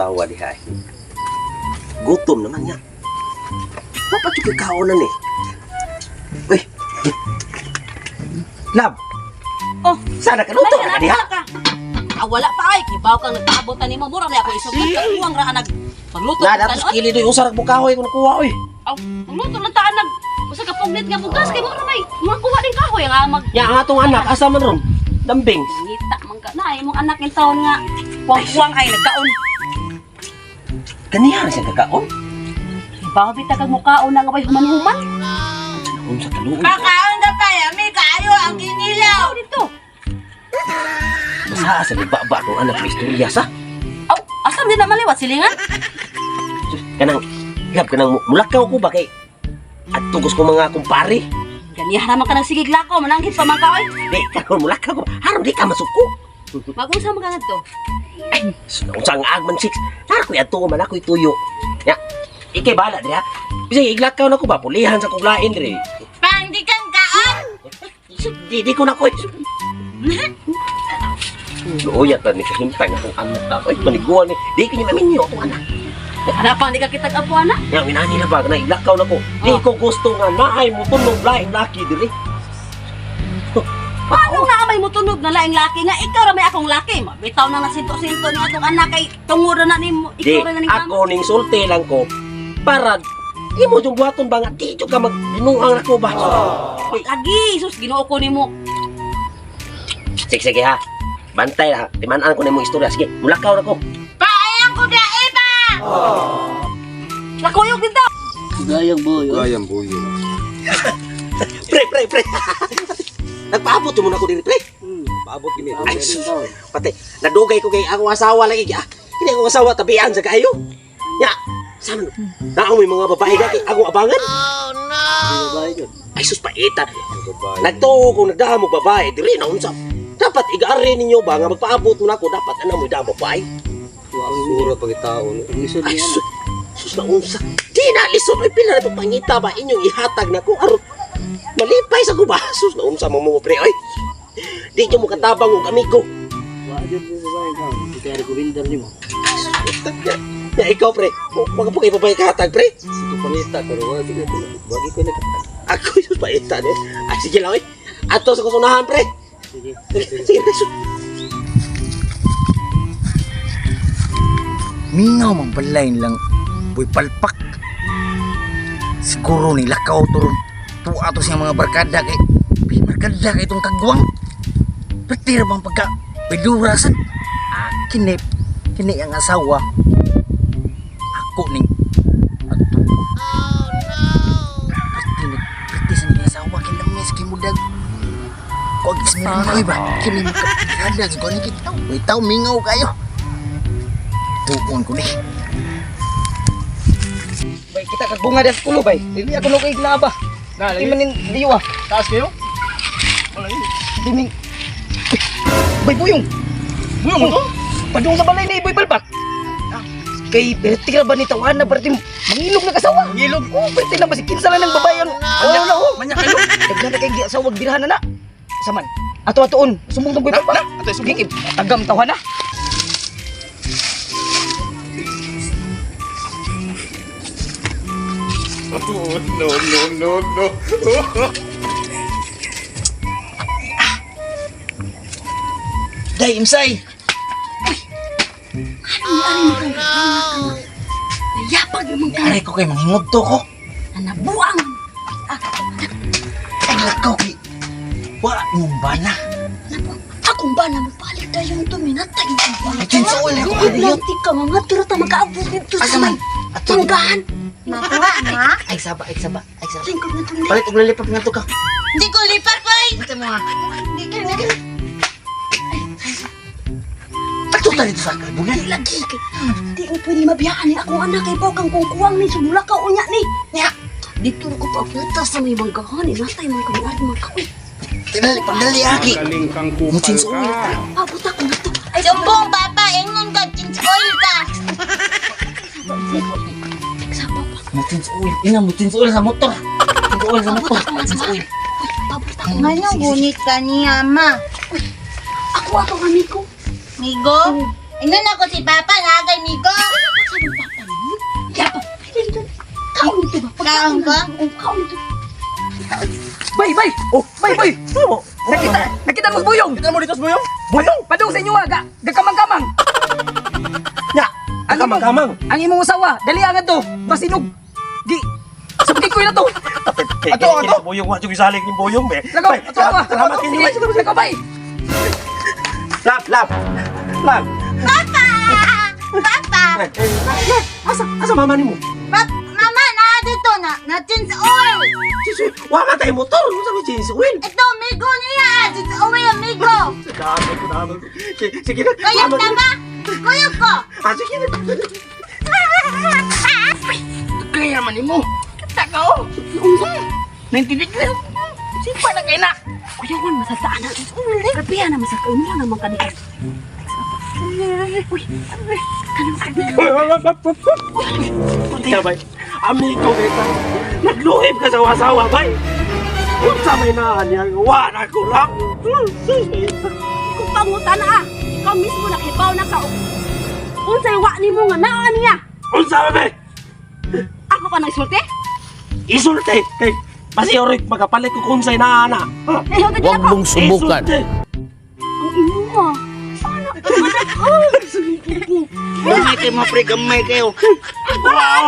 Asawa diha. Gutom naman niya. Dapat yung kaonan eh. Uy. Love. Oh. Sana ka luto na ka diha. Ka. Ah, wala pa ay kibaw kang nagpaabotan nimo mura na ako isugod ka uwang ra nag pagluto Na og datos tanon. kili doy usar mo kahoy kung nakuha oy. Aw, magluto lang taan nag usa ka pugnit nga bugas kay mura may makuha din kahoy ang amag. Ya ang atong anak asa man ron? Dambing. Ngita man ka na imong anak in taon nga kuwang-kuwang ay nagkaon. Kaniya ra siya kakaon. Kibaw bita kag mukaon na nga way human-human. Unsa kaluoy. Pakaon na pa, yami kaayo ang ginilaw. Aw dito. Basta sa baba tong anak may istorya sa. Aw, asa man din na maliwat silingan? Sus, kanang love kanang mulakaw ko ba kay adto ko mga kumpare. Ganiha naman ka nang sigig lakaw, mananggit pa man ka oy. Di karon mulakaw ko. Haron di ka masuko. Magunsa man ka ngadto. Ay, unsa ang agman six. Nara ko'y adto man ako'y tuyo. Ya, ikay bala diri ha. Bisag iglakaw na ko ba pulihan sa kong lain diri. Pang di kang kaon. Di ko na ko. Luoya ta ni kahimtang akong anak. Ay, maniguan ni. Di ko niya maminyo akong anak. Ana pa di ka kitag apo ana. Nga, minani na ba? Na iglakaw na ko. Di ko gusto nga naay mo tunog laing laki diri. Paano nga may mutunog na laing laki nga ikaw ra may akong laki. Mabitaw na na sinto-sinto ni atong anak kay tungod na nimo Di, ikaw ra na ning ako ning sulti lang ko para imo yung buhaton ba nga di jud ka magbinuang nako ba. Uy, Lagi sus Ginoo ko nimo. sige sige ha. Bantay ha. Timan-an ko na imong istorya. Sige, mulakaw na ko. Paayang ko na iba. Nakuyog dito. Gayang boy. Gayang buyo. Pre, pre, pre. Nagpaabot mo na ako diri, pre. Paabot gini. Ay, sus. Pati, nadugay ko kay akong asawa lagi. Ah, kini akong asawa tabian sa kayo. Ya, sama naong may mga babae dati akong abangan. Babae yun. Ay sus paita. Nagtuo ko nagdamo babae diri na unsa. Dapat igaari ninyo ba nga magpaabot mo na ako dapat ana mo damo babae. Sura pagitao no. Lisod Ay niya. sus, sus na unsa. Di na lisod ay pila na itong pangita ba inyong ihatag na ko aron malipay sa guba. Sus na unsa mo mo pre oy. Di nyo mo katabang og amigo. Wa jud mo babae ka. Hindi kaya rekomendar nimo. Ya, ikaw pre, mga po kayo babae kahatag pre. Ito pangita pero wala gid ko. Wagi ko na. Ako yung paita ni. Ay sige lang oy. Ato sa kusunahan pre. Sige. Sige, pre. Sus. Mingaw man balay lang boy palpak. Siguro ni lakaw to ron. Tuwa to siyang mga barkada kay Bi, barkada kay itong kagwang. Pati ra bang pagka pidura sad. Ah, kini kini ang asawa. Ako ning agtuo. Oh no. Pati ni pati sa ning asawa kay lamis kay mudag. Kuag ismirin ko ba? Kini makapirada sa kuha ni kita. Uy, tao mingaw kayo. Tuon ko ni. Bay, kita kag bunga des kulo bay. Dili ako lukay glaba. Na, Di lagi. man nin liwa. Taas kayo? Di min. Bay buyong. Buyong mo to? Padung sa balay ni boy palpak. Ah, kay perti ra ba ni tawahan na perti mangilog na kasawa. Mangilog? Oh, perti lang basi kinsa lang ng babae ano. Ano na oh. Manya kayo? Daghan na kay asawa birhan na na. Saman. Ato atoon, sumbong tong boy Na, palpak. na, ato sumbong. Gikib, tagam tawahan na. No no no no. Day, imsay! Ani ani mo kang Nayapag naman ka. Aray ko kay manghingod to ko. Nanabuang. Ah, Ay, lakaw kay... Wa mong bana. nabuang. Akong ba na mapalit tayo to minatay ang bana. Ay, kinsaol ako, ano yun? Nanti ka mga tira ta makaabot dito Asa sa man? may Ato. manggahan. Makuha ma. Ay, saba, ay, saba, ay, saba. Lingkod na tong Palit og lalipap nga to ka. Hindi ko lipat boy. Ito mo ha. Hindi ka na. Ato ta dito sa kalbunan. Di lagi kay di ko pwede mabiyaan ni akong anak kay bawkang kung kuwang ni sumula ka unya ni. Nya. Dito ko pa puta sa may manggahan ni natay man kami ari man ka. Uy, Tinali, pagdali aki. Galing kang kupal Muchins ka. oil. abot ako na to. Ay, Sumbong papa, ingon ka chins oil ka. Saba pa. Muchins oil. Ina, muchins oil sa motor. Muchins oil sa Abot motor. ako nga Muchins sa. oil. Uy, pabot ako. Ngano gunit ka niya ma? Ako atong amigo. Migo? Ingon ako si Papa, nagay migo. Sa mong papa mo? Yapa. Kaon to ba? Kaon ko? Oo, kaon to. Bay, bay! Oh, bay, bay! Nakita, nakita mo si Buyong! Kita mo dito sa Buyong? Buyong! Padung sa inyo ah, gakamang-kamang! Nya, Ang imong- kamang-kamang. Ang imong usawa, dali ang to, basinog. Gi, sabgin ko na to. Ato, ato. Buyong, wa jud isalig ni Buyong, be. Lagaw, Bay, ato ah. Salamat Sige, kinyo. lagaw, bay. Lap, lap. Lap. Papa! Papa! Eh, eh, Asa, asa mama nimo? Mama, naa dito na. Na change oil. Jesus, wa man tayo motor. Unsa may change oil? Ito, migo niya. Change oil, migo. Salamat, salamat. Sige, sige na. Kuyog Salamat. na ba? Kuyog ko. Ah, sige na. Kaya man nimo. Kita ka oh. 90 degrees. Sipa na kay na. Kuyawan, masasaan na. Grabe na masakaon mo naman ka dito. Uy, kanang sabi. Kaya bay, amigo kita. Nagluhib ka sa wasawa, bay. Unsa may naa niya, wa na ko lang. Sus, may Kung pangutan na ah, ikaw mismo nakibaw na ka. Unsay wa nimo nga naa niya? Unsa may bay? Ako pa nagsulti? Isulti kay basi orig magapalit ko unsay naa na. Ha? Eh, huwag Huwag ako. mong subukan. Isulti. Ang imo ah. Ano? Gamay kayo mga pre, gamay kayo. Wow.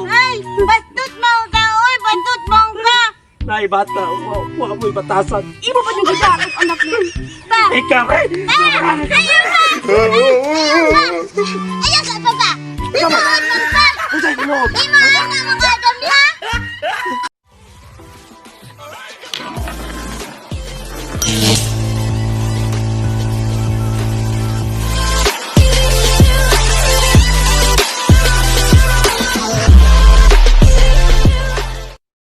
Ay, bastot mo ka, oy, bastot mo ka. Nay bata, wa wa mo'y batasan. Imo pa yung gidakot anak mo. Pa, Ikaw eh. ayaw ka! Ayaw ka! Ayaw ka, Papa! Ikaw, pa! Unsay tinuod? Imo